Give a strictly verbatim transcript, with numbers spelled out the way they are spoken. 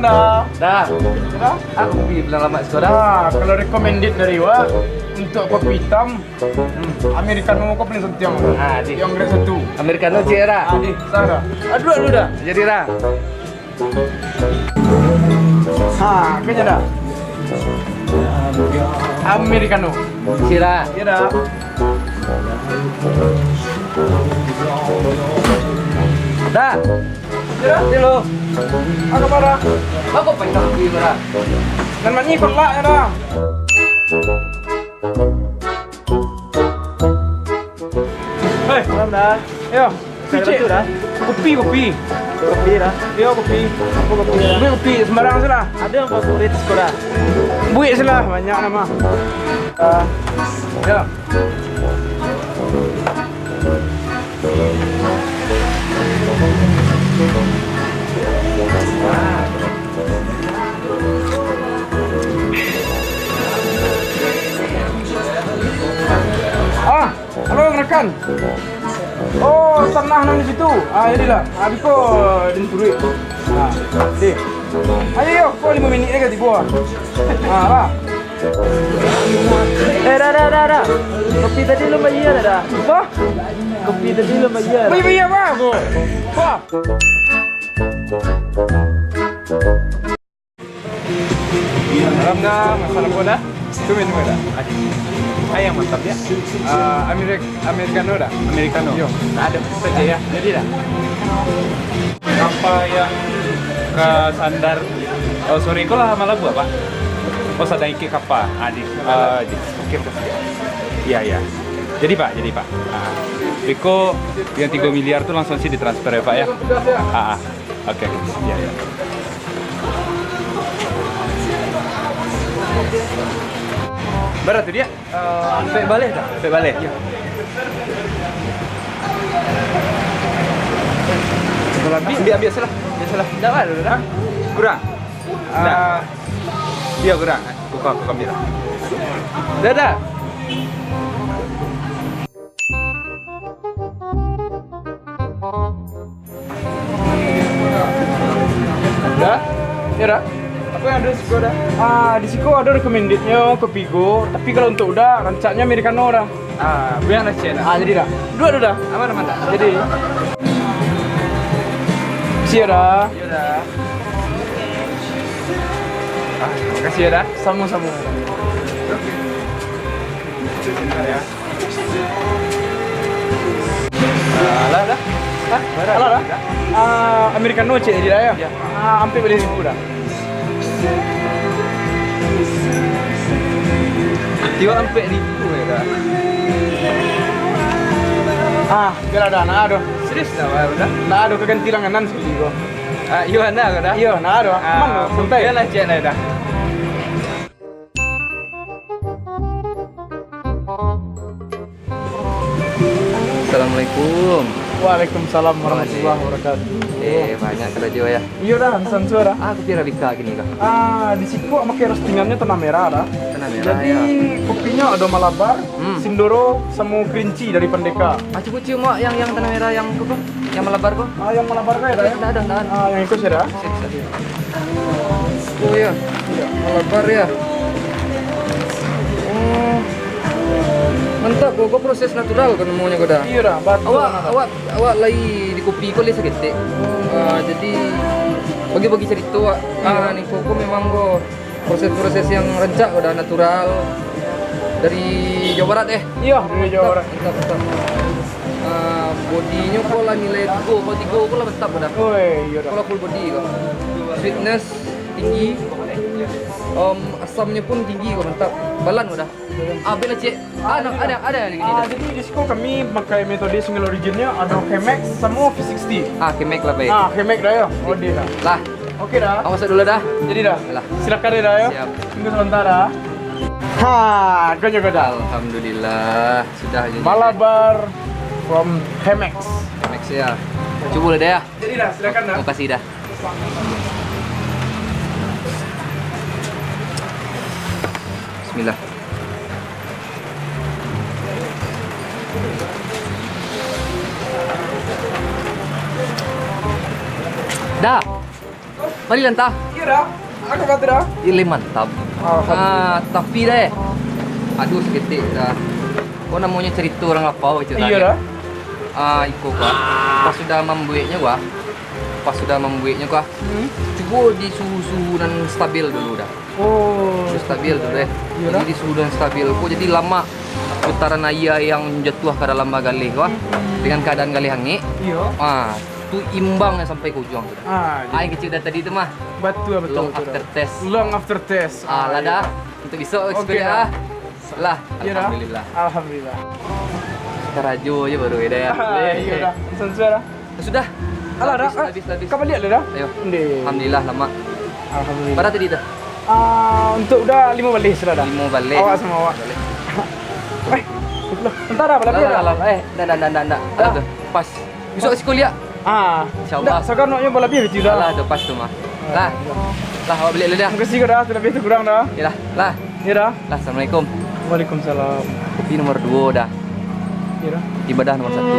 Dah. Dah. Dah. Ah, kopi paliang lamak siko dah. Ah, kalau recommended dari wak, untuk kopi hitam, hmm, americano ko paling santiang. Ah, di. Yang grade satu. Americano ciek dah. Ah, di. Sah dah. Aduh, aduh dah. Jadi dah. Ha, kanya dah. Americano. Ciek dah. Ciek dah. Dah. Yo, dilo. Agak parah. Bagus pecah kopi parah. Nan manih kolak yo dah. Hei, salam dah. Yo, cicik dah. Kopi, kopi. Kopi dah. Yo, kopi. Apa kopi dah? Buek kopi, sembarang se lah. Ado yang favorit siko dah? Buek se lah, banyak nama. Ah, yo. Ah, halo, rekan. Oh, tanah nan di situ. Ah, jadilah. Ah, biko den turuik. Ah, deh. Ayo, yo, ko limo minik lagi tibo. Ah, lah. Eh, dah, dah, dah, dah. Kopi tadi lu bayar dah, dah? Apa? Kopi tadi lu bayar. Bayar, bayar apa? Apa? Salam dah, masalah bola. Itu minum dah. Ayo, yang mantap ya. Ah, Amerik-, Americano dah. Americano. Yo. Ada saja ya. Jadi dah. Apa yang ke sandar? Oh, sorry, kau lah malah buat, Pak? Oh, sadang ikik kapa? Ah, di, ah, di. Oke, oke. Iya, iya. Jadi, Pak, jadi, Pak. Ah. Beko yang tigo miliar tu langsung sih ditransfer ya, Pak ya? Ah, ah. Oke, oke. Iya, iya. Bara tu dia? Eh, ampek baleh tak? Ampek baleh? Iya. Kalau ambil, ambil, ambil salah. Ambil salah. Dah lah, dah, dah. Kurang? Ah. Dah. Iya, kurang. Buka, buka ambil lah. Dah, dah. Ya dah. Apa yang ada di siko dah? Ah, di siko ada recommendednya kopi go, tapi kalau untuk uda, rancaknya americano dah. Ah, biar lah cek dah. Ah, jadi dah. Dua tu dah. Aman, aman dah. Jadi. Siap dah. Ya dah. Ah, makasih ya dah. Sama-sama. Ya. Ah, alah dah. Hah? Alah dah. Ah, americano cek jadi dah ya. Ya. Ah, ampek baleh ribu dah. Tiwak ampek ribu ya dah. Ah, biar dah, nah ado. Serius dah, dah. Nah ado kaganti langganan sakali ko. Ah, iyo, nah ado dah. Iyo, nah ado. Ah, aman tu, santai. Biar lah cek lah dah. Assalamualaikum. Waalaikumsalam warahmatullahi wabarakatuh. Eh, banyak karajo ya. Iyo dah, sansuo dah. Ah, kopi Arabica gini kah? Ah, di siko pakai roastingannyo tanah merah dah. Tanah merah. Jadi, ya. Kopinyo ado Malabar, hmm, Sindoro, samo Kerinci dari Pandeka. Ah, cubo cium wak yang, yang tanah merah yang ko, ko? Yang Malabar ko? Ah, yang Malabar ko ya dah ya? Dah, dah, dah. Ah, yang iko sudah. Sip, sip. Oh ya, Malabar ya. Oh. Mantap ko, ko proses natural ko namonyo ko dah. Iyo dah, batua. Awak, awak, awak lai di kopi ko lai saketek. Ah, jadi bagi-bagi carito wak. Iyo. Ah, ni ko, ko memang ko proses-proses yang rancak ko dah natural dari Jawa Barat eh. Iyo, dari Jawa Barat. Mantap, mantap, mantap. Ah, bodinyo ko lah nilai tigo, kalau tigo ko lah mantap ko dah. Oi, iyo dah. Ko lah full body ko. Sweetness tinggi. Em, asamnyo pun tinggi ko, mantap. Balan ko dah. Ah, bela cek. Ah, no, ada, ada lagi. Ah, jadi di siko kami pakai metode single originnya, ada Chemex sama V sixty. Ah, Chemex lah baik. Ah, Chemex dah ya. Oh, dia dah. Lah. Oke dah. Awak masuk dulu dah. Jadi dah. Lah. Silakan ya dah ya. Siap. Tunggu sebentar dah. Ha, kau jaga dah. Alhamdulillah, sudah jadi. Malabar from Chemex. Chemex ya. Coba lah dah ya. Jadi dah, silakan dah. Terima kasih dah. Bismillah. Dah. Mari lantah. Dah, aku kata dah. Ih, mantap. Alhamdulillah. Ah, tapi deh. Aduh, saketek dah. Ko namonyo carito urang lapau itu dah. Iyo dah. Ah, iko ko. Pas sudah mambueknyo ko. Pas sudah mambueknyo ko. Hmm. Cubo di suhu-suhu nan stabil dulu dah. Oh. Suhu stabil dulu deh. Iyo dah. Jadi di suhu nan stabil ko, jadi lamak putaran aia yang jatuah ka dalam galeh ko. Hmm. Dengan keadaan galeh angek. Iyo. Ah, tu imbang sampai ka ujuang tu dah. Ah, jadi. Aia kecil dari tadi tu mah. Batua, batua, long batua. After test. Long after test. Ah, lah dah. Untuak bisuak. Oke, dah. Lah, iyo dah. Alhamdulillah. Alhamdulillah. Karajo je baru dah ya. Ah, iyo dah. Sudah. Sudah. Alah, dah. Habis, habis, habis. Ka baliak lah dah? Ayo. Ndeh. Alhamdulillah, lamak. Alhamdulillah. Bara tadi dah? Ah, untuak udah limo baleh sudah dah. Limo baleh. Awak samo awak. Limo baleh. Eh, sepuluh. Entah dah, balabiah dah. Lah, lah, lah. Eh, ndak, ndak, ndak, ndak, ndak. Dah. Alah tu. Pas. Bisuak siko liak. Ah. Insyaallah. Ndak, saganoknyo balabiah itu dah. Alah tu, pas tu mah. Ah, lah. Iyo. Lah, awak baliak dulu dah. Makasih ko dah, talabiah takurang dah. Iyolah, lah. Iyo dah. Lah, assalamualaikum. Waalaikumsalam. Kopi nomor duo dah. Iyo dah. Ibadah nomor satu.